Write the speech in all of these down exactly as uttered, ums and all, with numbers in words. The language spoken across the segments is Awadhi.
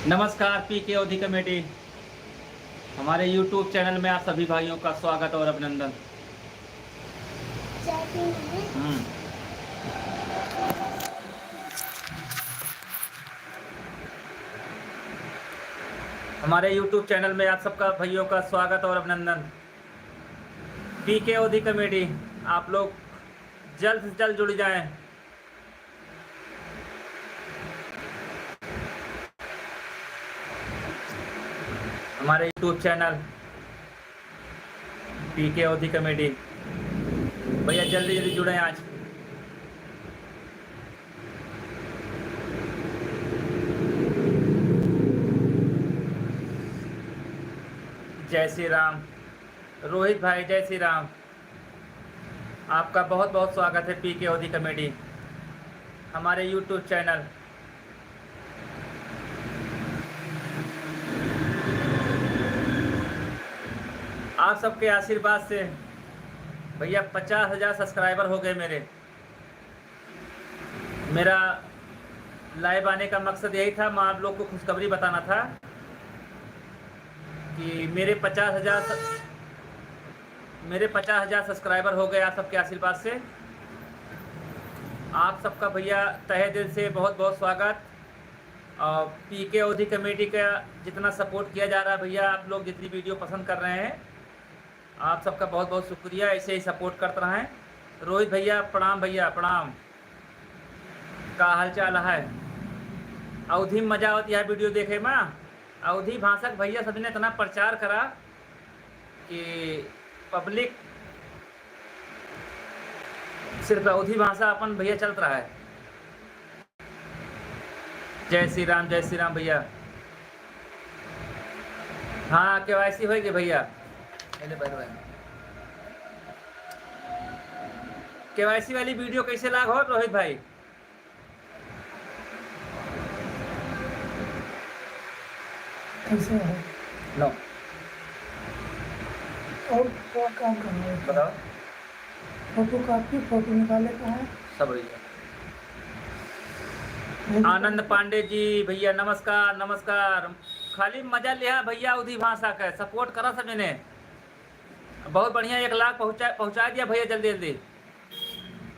नमस्कार, पीके ओधी कॉमेडी, हमारे YouTube चैनल में आप सभी भाइयों का स्वागत और अभिनंदन। हम्म। हमारे YouTube चैनल में आप सबका, भाइयों का स्वागत और अभिनंदन। पीके ओधी कॉमेडी, आप लोग जल्द से जल्द जुड़ जाएं। हमारे YouTube चैनल पीके ओधी कॉमेडी, भैया जल्दी जल्दी जुड़ें आज। जय श्री राम। रोहित भाई, जय श्री राम। आपका बहुत बहुत स्वागत है पीके ओधी कॉमेडी, हमारे YouTube चैनल। आप सबके आशीर्वाद से भैया पचास हजार सब्सक्राइबर हो गए मेरे। मेरा लाइव आने का मकसद यही था, मैं आप लोग को खुशखबरी बताना था कि मेरे पचास हजार स-, मेरे पचास हजार सब्सक्राइबर हो गए आप सबके आशीर्वाद से। आप सबका भैया तहे दिल से बहुत बहुत स्वागत। और पीके ओधी कॉमेडी का जितना सपोर्ट किया जा रहा है भैया, आप लोग जितनी वीडियो पसंद कर रहे हैं, आप सबका बहुत बहुत शुक्रिया, ऐसे ही सपोर्ट करते रहें। रोहित भैया प्रणाम, भैया प्रणाम, का हाल चाल है? अवधी में मजा आवत यह वीडियो देखे में। अवधी भाषा के भैया सबने इतना प्रचार करा कि पब्लिक सिर्फ अवधी भाषा अपन भैया चलत रहा है। जय श्री राम, जय श्री राम भैया। हाँ, केवाईसी होइगे भैया। पहले बन रहा है। केवाईसी वाली वीडियो कैसे लाग हो रोहित भाई? कैसे है? लो। और क्या काम करना है? बताओ। फोटो कॉपी, फोटो निकाले का है? सब रही है। नहीं। आनंद पांडे जी, भैया नमस्कार, नमस्कार। खाली मजा लिहा भैया, अवधी भाषा का सपोर्ट करा सब जने। बहुत बढ़िया, एक लाख पहुँचा, पहुँचा दिया भैया जल्दी जल्दी।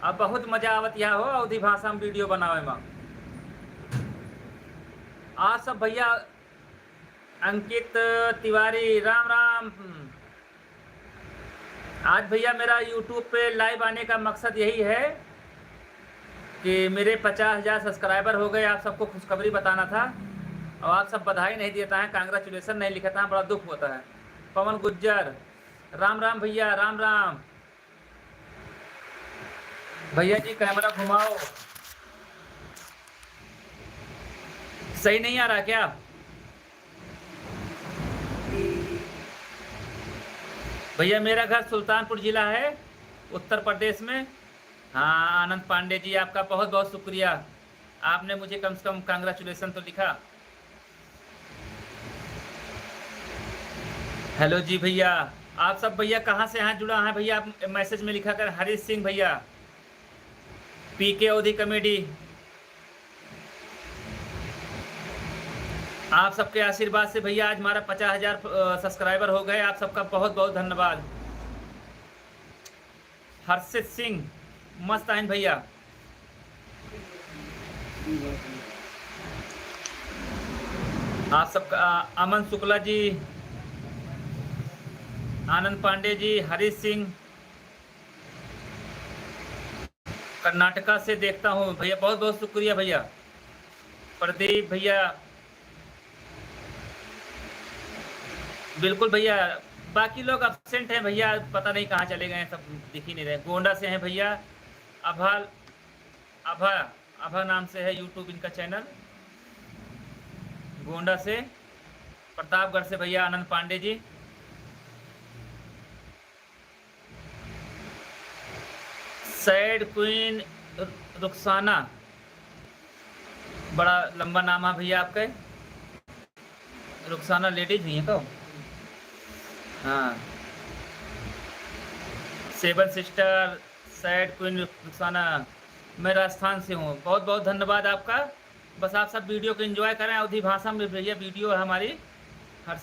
अब बहुत मजा आवत यह हो अवधी भाषा में वीडियो बनावे में। आज सब भैया अंकित तिवारी, राम राम। आज भैया मेरा YouTube पे लाइव आने का मकसद यही है कि मेरे पचास हजार सब्सक्राइबर हो गए, आप सबको खुशखबरी बताना था। और आप सब बधाई नहीं देता है, कांग्रेचुलेशन नहीं लिखता है, बड़ा दुख होता है। पवन गुज्जर, राम राम भैया, राम राम। भैया जी कैमरा घुमाओ, सही नहीं आ रहा क्या? भैया मेरा घर सुल्तानपुर जिला है, उत्तर प्रदेश में। हाँ आनंद पांडे जी, आपका बहुत बहुत शुक्रिया, आपने मुझे कम से कम कांग्रेचुलेशन तो लिखा। हेलो जी भैया, आप सब भैया कहाँ से यहाँ जुड़ा है भैया? आप मैसेज में लिखा कर। हरीश सिंह भैया, पीके ओधी कॉमेडी, आप सबके आशीर्वाद से भैया आज हमारा पचास हजार सब्सक्राइबर हो गए। आप सबका बहुत बहुत धन्यवाद। हर्षित सिंह, मस्त आइन भैया। आप सबका, अमन शुक्ला जी, आनंद पांडे जी, हरीश सिंह, कर्नाटका से देखता हूँ भैया, बहुत बहुत शुक्रिया भैया। प्रदीप भैया, बिल्कुल भैया, बाकी लोग एब्सेंट हैं भैया, पता नहीं कहाँ चले गए हैं, सब दिख ही नहीं रहे। गोंडा से हैं भैया, अभा, अभा, अभा नाम से है YouTube इनका चैनल, गोंडा से। प्रतापगढ़ से भैया आनंद पांडे जी। सैड क्वीन रु-, रुखसाना, बड़ा लंबा नाम है भैया आपके। रुखसाना लेडीज हुई है तो? हाँ। सेवन सिस्टर, सैड क्वीन रुखसाना, मैं राजस्थान से हूँ। बहुत बहुत धन्यवाद आपका। बस आप सब वीडियो को एंजॉय करें। अवधी भाषा में भैया वीडियो है हमारी हर-,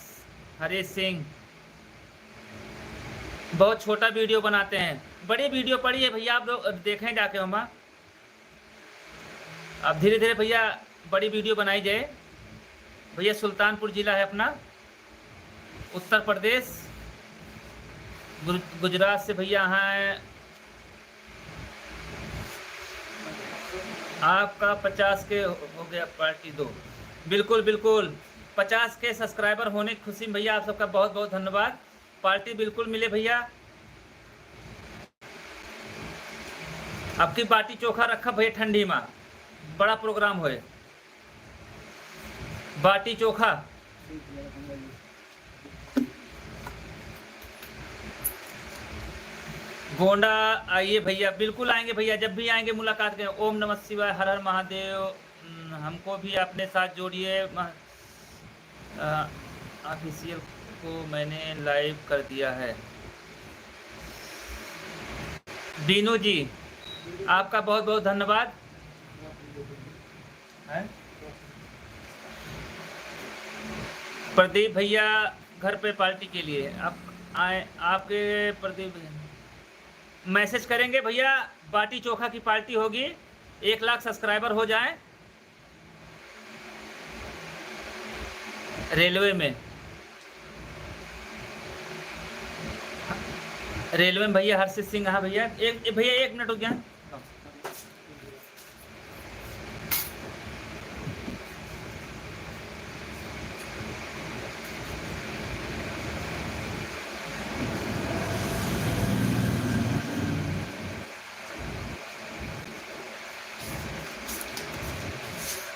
हरीश सिंह, बहुत छोटा वीडियो बनाते हैं। बड़ी वीडियो पड़ी है भैया, आप लोग देखें जाके वहाँ। अब धीरे धीरे भैया बड़ी वीडियो बनाई जाए। भैया सुल्तानपुर जिला है अपना, उत्तर प्रदेश। गुज-, गुजरात से भैया हैं। आपका पचास के हो गया पार्टी दो। बिल्कुल, बिल्कुल। पचास के सब्सक्राइबर होने की खुशी में भैया आप सबका बहुत बहुत धन्यवाद। पार्टी बिल्कुल मिले भैया। आपकी बाटी चोखा रखा भैया ठंडी में, बड़ा प्रोग्राम होए। बाटी चोखा। गोंडा आइए भैया, बिल्कुल आएंगे भैया, जब भी आएंगे मुलाकात करें। ओम नमः शिवाय, हर हर महादेव। हम्म, हमको भी अपने साथ जोड़िए। म-, अ, ऑफिशियल को मैंने लाइव कर दिया है। बीनू जी, आपका बहुत बहुत धन्यवाद। हैं? प्रदीप भैया घर पे पार्टी के लिए आप आए, आपके प्रदीप मैसेज करेंगे भैया, बाटी चोखा की पार्टी होगी, एक लाख सब्सक्राइबर हो जाए। रेलवे में, रेलवे में भैया हर्षित सिंह, हाँ भैया, एक, एक भैया एक मिनट रुक जाए।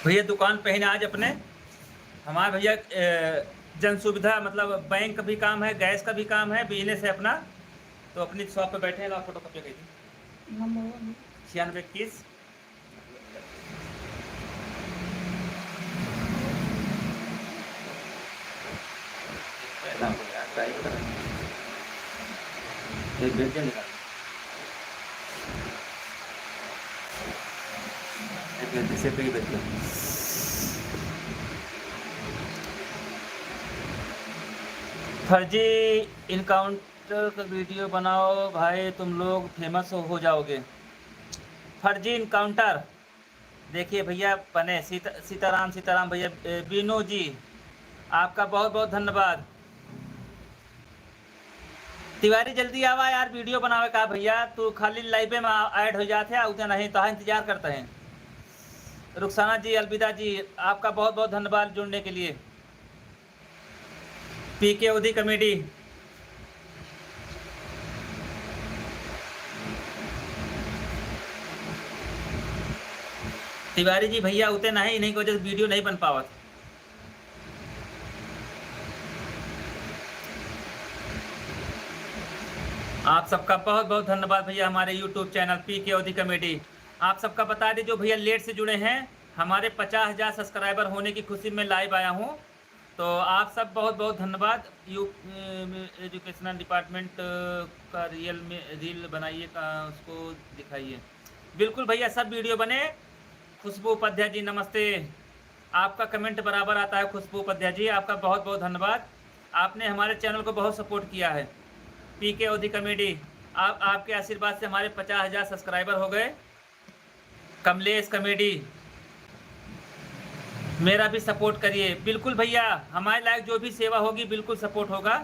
भैया दुकान पे ही ना आज अपने, हमारे भैया, ए, जन सुविधा, मतलब बैंक का भी काम है, गैस का भी काम है, बिजनेस है अपना। तो अपनी शॉप पे बैठे हैं, ला फोटो कॉपी कही थी। नंबर वन। छियानवे इक्कीस। एक भेज दे निकाल। एक भेज दे, सेब पे ही भेज दे। फर्जी इनकाउंट का वीडियो बनाओ भाई, तुम लोग फेमस हो, हो जाओगे। फर्जी इनकाउंटर। देखिए भैया, पने सीता-, सीताराम, सीताराम भैया, ए, बीनू जी, आपका बहुत बहुत धन्यवाद। तिवारी जल्दी आवा यार, वीडियो बनावे का भैया, तू खाली लाइवे में ऐड हो जाते हैं, उतना नहीं तो इंतजार करते हैं। रुखसाना जी, अलविदा जी, आपका बहुत बहुत धन्यवाद जुड़ने के लिए। पीके ओधी कॉमेडी। तिवारी जी भैया उते नहीं, इन्हीं की वजह से वीडियो नहीं बन पावत। आप सबका बहुत बहुत धन्यवाद भैया, हमारे YouTube चैनल पीके ओधी कॉमेडी। आप सबका बता दें, जो भैया लेट से जुड़े हैं, हमारे पचास हज़ार सब्सक्राइबर होने की खुशी में लाइव आया हूँ। तो आप सब बहुत बहुत धन्यवाद। यू, अम, एजुकेशनल डिपार्टमेंट का रियल में रील बनाइए, का उसको दिखाइए। बिल्कुल भैया, सब वीडियो बने। खुशबू उपाध्याय जी नमस्ते, आपका कमेंट बराबर आता है। खुशबू उपाध्याय जी, आपका बहुत बहुत धन्यवाद, आपने हमारे चैनल को बहुत सपोर्ट किया है। पीके ओधी कॉमेडी, आप, आपके आशीर्वाद से हमारे पचास हज़ार सब्सक्राइबर हो गए। कमलेश कॉमेडी, मेरा भी सपोर्ट करिए। बिल्कुल भैया, हमारे लायक जो भी सेवा होगी, बिल्कुल सपोर्ट होगा।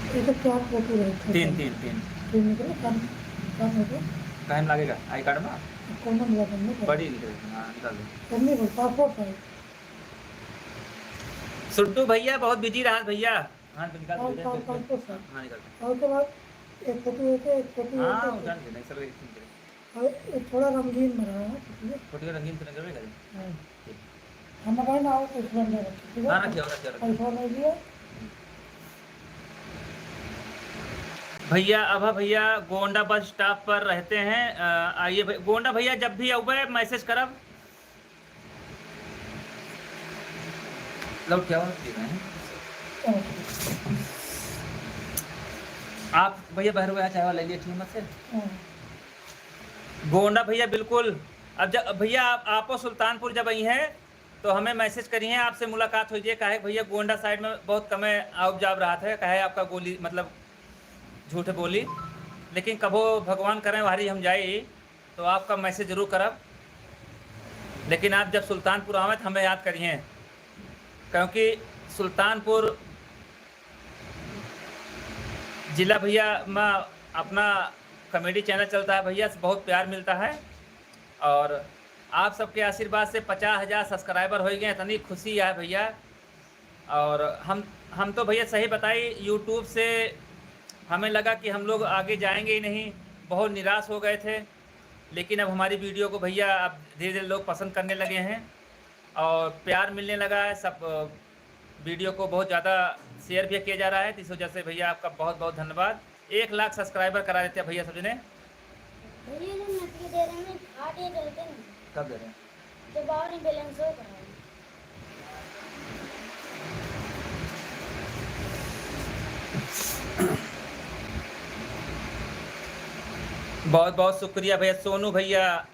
ये तो क्या फोटो है? तीन, तीन, तीन। तीन निकले, कम, कम हो गया। टाइम लगेगा, आई कार्ड में? कौन नंबर है? बड़ी निकलेगी, हाँ, निकाल दो। करनी पड़, पासपोर्ट साइज। सुड्डू भैया बहुत बिजी रहा भैया। हाँ, तो निकाल दो, कौन, दे दो, कौन, दे दो। कौन सा? हाँ, निकाल दो। और उसके बाद एक फोटो लेके, एक फोटो हाँ, लेके। वो जान के, नहीं, सब एक ही निकले। और ये थोड़ा रंगीन बनाना है, ठीक है? फोटो रंगीन तो निकल गए। हाँ। ठीक। हम बताए ना, और कुछ बन जाएगा, ठीक है? हाँ, रखिए, रखिए, रखिए। पैसा नहीं लिया। भैया, अभा भैया गोंडा बस स्टॉप पर रहते हैं। अ, आइए भै-, गोंडा भैया जब भी अउबे मैसेज करब। लौट क्या हुआ? ठीक है। आप भैया बहरुआ चाय वाला ले लिए, ठीक मत से। हम्म। गोंडा भैया, बिल्कुल। अब जब भैया आप, आपो सुल्तानपुर जब आई हैं, तो हमें message करिए, आपसे मुलाकात होइ जाए। काहे भैया, गोंडा side में बहुत कमे आउब जाब रहत है, काहे आपका गोली, मतलब, झूठ बोली, लेकिन कबो भगवान करें, वहारी हम जाई, तो आपका message जरूर करब। लेकिन आप जब सुल्तानपुर आवें, तो हमें याद करिए, क्योंकि सुल्तानपुर जिला भैया में अपना comedy channel चलता है भैया, बहुत प्यार मिलता है। और आप सबके आशीर्वाद से पचास हजार subscriber होइ गए, इतनी खुशी है भैया। और हम, हम तो भैया सही बताई, YouTube से हमें लगा कि हम लोग आगे जाएंगे ही नहीं, बहुत निराश हो गए थे। लेकिन अब हमारी video को भैया अब धीरे-धीरे लोग पसंद करने लगे हैं और प्यार मिलने लगा है। सब, अ, video को बहुत ज़्यादा share भी किया जा रहा है, तो इस वजह से भैया आपका बहुत बहुत धन्यवाद। एक लाख subscriber करा देते हैं भैया सब जने। भैया, जो नकली दे रहे हैं, फाट ये जलते नहीं। कब दे रहे हैं? जब और balance हो करा। बहुत बहुत शुक्रिया भैया, सोनू भैया, अ,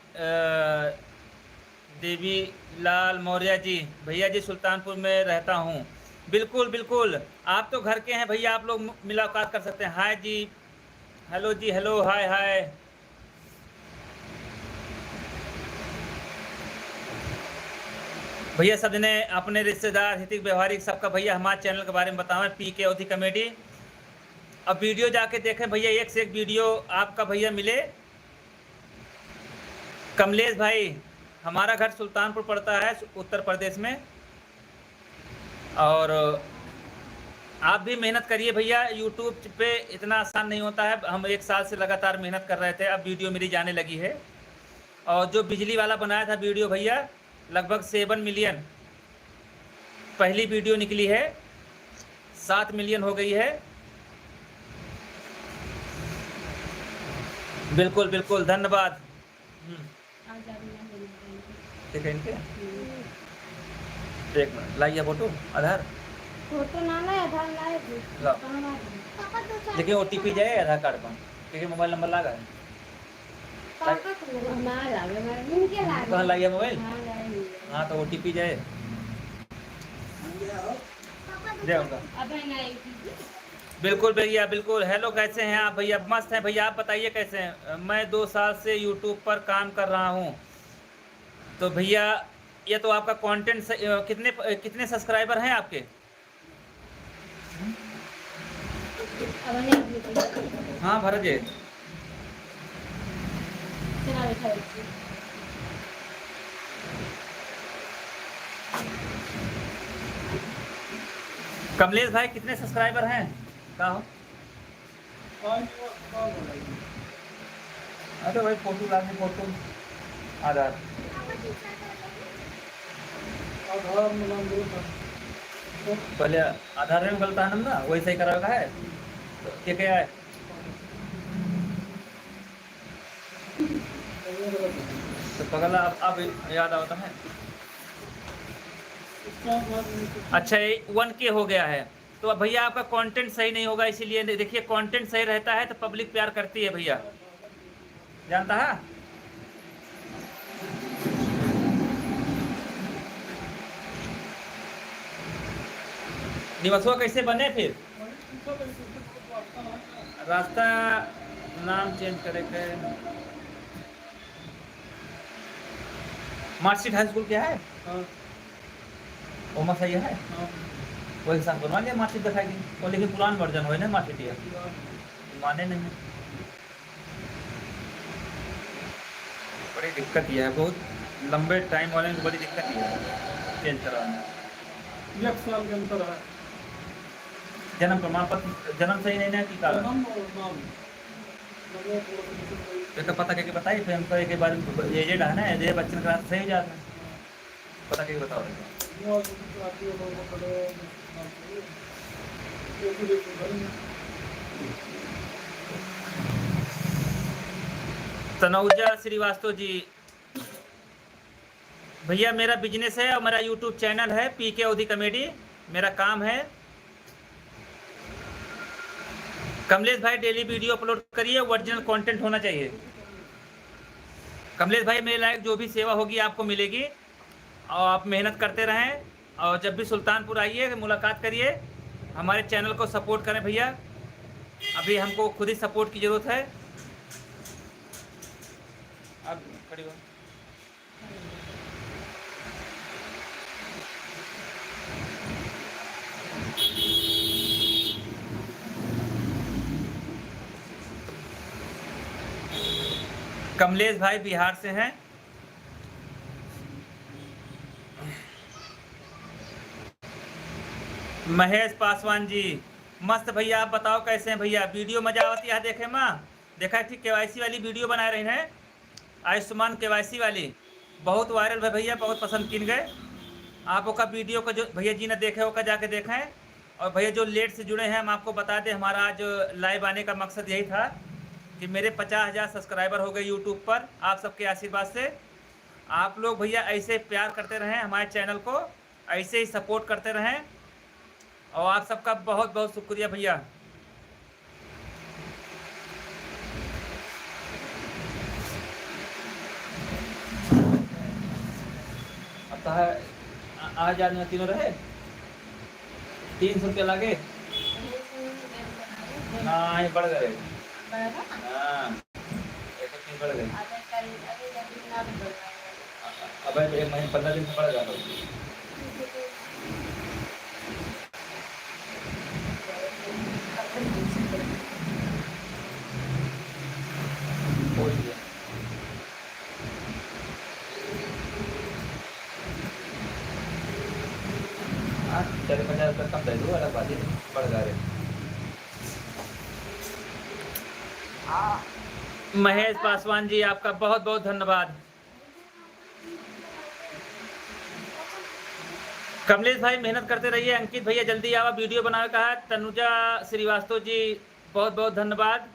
देवी लाल मौर्य जी, भैया जी सुल्तानपुर में रहता हूँ। बिल्कुल, बिल्कुल, आप तो घर के हैं भैया, आप लोग मु-, मुलाकात कर सकते हैं। Hi जी, hello जी, hello, hi, hi। भैया सब जने अपने रिश्तेदार, हितिक व्यवहारिक सबका भैया हमारे channel के बारे में बतावें, PK Aodhi Comedy। अब video जाके देखें भैया, एक से एक video आपका भैया मिले। कमलेश भाई, हमारा घर सुल्तानपुर पड़ता है, उत्तर प्रदेश में। और आप भी मेहनत करिए भैया, YouTube पे इतना आसान नहीं होता है। हम एक साल से लगातार मेहनत कर रहे थे, अब video मेरी जाने लगी है। और जो बिजली वाला बनाया था video भैया, लगभग seven million पहली video निकली है, सात million हो गई है। बिल्कुल, बिल्कुल, धन्यवाद। हम्म। ठीक है, इनके? हम्म। एक मिनट, लाइए photo, आधार। Photo ना लाए, आधार लाए थे। ला। कहाँ लाए थे? लेकिन OTP जाए आधार card पर, क्योंकि mobile number लागा है। पापा को लगा। हमारा लागे, हमारा, इनके लागे। कहाँ लाइए mobile? हाँ, लाए नहीं। हाँ, तो OTP जाए। पापा तो दे उनका। अब है ना OTP? बिल्कुल भैया, बिल्कुल। Hello, कैसे हैं आप भैया? मस्त हैं भैया, आप बताइए कैसे हैं? मैं दो साल से YouTube पर काम कर रहा हूँ। तो भैया, ये तो आपका content से, अ, कितने, अ, कितने subscriber हैं आपके? अब नहीं भेजेंगे। हाँ, भर दे। चला बैठा है। कमलेश भाई, कितने subscriber हैं? का हो? अरे भाई, photo लागे, photo, आधार। आधार में नाम गलत है। पहले आधार में गलत है ना, वही सही करावे का है। तो क्या क्या है? तो पगला, अब, अब याद आवता है। अच्छा, ये one K हो गया है। तो अब भैया आपका content सही नहीं होगा, इसीलिए दे-, देखिए, content सही रहता है तो public प्यार करती है भैया, जानता है? निवसवा कैसे बने फिर? रास्ता नाम change करे के। Marksheet high school के है? हाँ। ओमा सही है? हाँ। वही हिसाब बनवा लिया, marksheet दिखाई दी। वो लेकिन पुरान version होय ना marksheet ये। पुरान। माने नहीं। बड़ी दिक्कत ये है, बहुत लंबे time वाले में बड़ी दिक्कत ये है change कराना। एक साल के अंतर है। जन्म प्रमाण पत्र, जन्म सही नहीं ना कि कारण? जन्म और नाम। जन्म और नाम। एक पता करके बताइए, फिर हमको एक बार aged है ना, aged बच्चन का सही हो जाता है। पता करके बताओ। तनौजा श्रीवास्तव जी, भैया, मेरा business है और मेरा YouTube channel है PK Aodhi Comedy, मेरा काम है। कमलेश भाई, डेली वीडियो अपलोड करिए, ओरिजिनल कंटेंट होना चाहिए। कमलेश भाई, मेरे लायक जो भी सेवा होगी आपको मिलेगी, और आप मेहनत करते रहें, और जब भी सुल्तानपुर आइए, मुलाकात करिए, हमारे चैनल को सपोर्ट करें भैया। अभी हमको खुद ही सपोर्ट की ज़रूरत है। अब खड़ी हो। कमलेश भाई बिहार से हैं। महेश पासवान जी, मस्त भैया, आप बताओ कैसे हैं भैया? वीडियो मजा आवत है देखे मा। देखा, ठीक केवाईसी वाली वीडियो बनाए रहे हैं आयुष्मान केवाईसी वाली, बहुत वायरल भा भैया, बहुत पसंद किन गए। आप ओका वीडियो का जो भैया जी ने देखे, ओका जाके देखें। और भैया जो लेट से जुड़े हैं, हम आपको बता दें, हमारा आज लाइव आने का मकसद यही था कि मेरे पचास हज़ार सब्सक्राइबर हो गए यूट्यूब पर आप सबके आशीर्वाद से। आप लोग भैया ऐसे प्यार करते रहें हमारे चैनल को, ऐसे ही सपोर्ट करते रहें। और आप सबका बहुत बहुत शुक्रिया भैया। अब तो है, आ, आ जाने तीनों रहे, तीन सौ रुपया लागे। ना, ये बढ़ गए। हाँ, एक सौ तीस बढ़ गए। अबे, एक महीने, पन्द्रह दिन से बढ़ गया था। कोई नहीं। हाँ, चले पचास रुपये कम दे दो, अलग बात है, बढ़ जा रहे। महेश पासवान जी, आपका बहुत बहुत धन्यवाद। कमलेश भाई, मेहनत करते रहिए। अंकित भैया, जल्दी आवा, वीडियो बनावे का है। तनुजा श्रीवास्तव जी, बहुत बहुत धन्यवाद।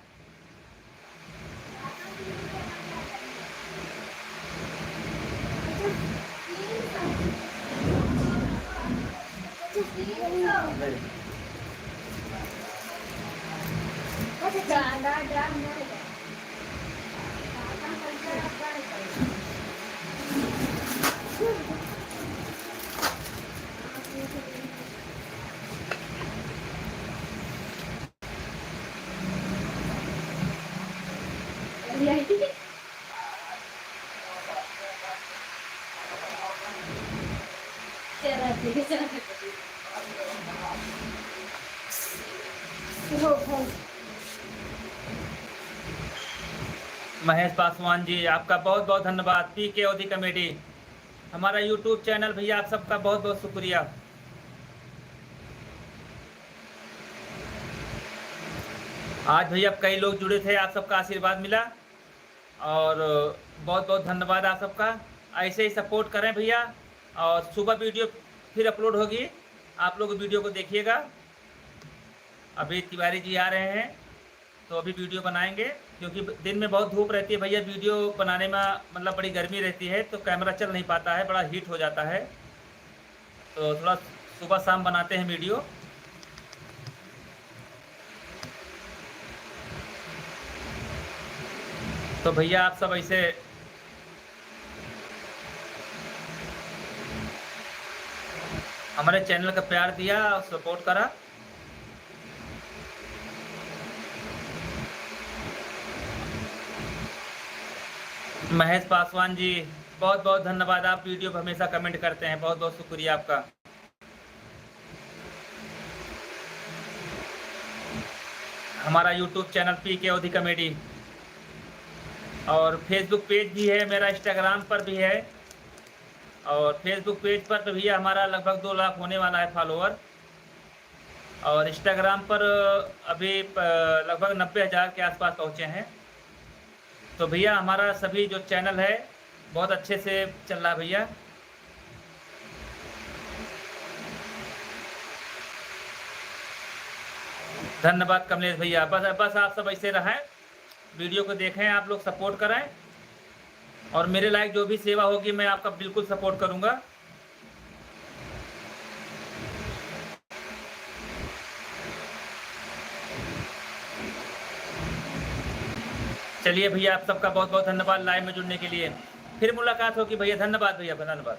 महेश पासवान जी, आपका बहुत बहुत धन्यवाद। पी के ओधी कॉमेडी, हमारा YouTube चैनल, भैया, आप सबका बहुत बहुत शुक्रिया। आज भैया कई लोग जुड़े थे, आप सबका आशीर्वाद मिला और बहुत बहुत धन्यवाद आप सबका। ऐसे ही सपोर्ट करें भैया, और सुबह वीडियो फिर अपलोड होगी, आप लोग वीडियो को देखिएगा। अभी तिवारी जी आ रहे हैं, तो अभी वीडियो बनाएंगे, क्योंकि दिन में बहुत धूप रहती है भैया, वीडियो बनाने में मतलब बड़ी गर्मी रहती है, तो कैमरा चल नहीं पाता है, बड़ा हीट हो जाता है। तो थोड़ा सुबह शाम बनाते हैं वीडियो। तो भैया, आप सब ऐसे हमारे चैनल का प्यार दिया और सपोर्ट करा। महेश पासवान जी, बहुत बहुत धन्यवाद, आप वीडियो पे हमेशा कमेंट करते हैं, बहुत बहुत शुक्रिया आपका। हमारा YouTube चैनल पी के ओधी कॉमेडी और Facebook पेज भी है मेरा, Instagram पर भी है। और Facebook पेज पर तो भैया हमारा लगभग दो लाख होने वाला है फॉलोअर, और Instagram पर अभी प-, लगभग नब्बे हज़ार के आसपास पहुँचे हैं। तो भैया, हमारा सभी जो चैनल है, बहुत अच्छे से चल रहा है भैया। धन्यवाद कमलेश भैया, बस, बस आप सब ऐसे रहें, वीडियो को देखें, आप लोग सपोर्ट करें, और मेरे लायक जो भी सेवा होगी, मैं आपका बिल्कुल सपोर्ट करूँगा। चलिए भैया, आप सबका बहुत बहुत धन्यवाद live में जुड़ने के लिए। फिर मुलाकात होगी भैया। धन्यवाद भैया, धन्यवाद।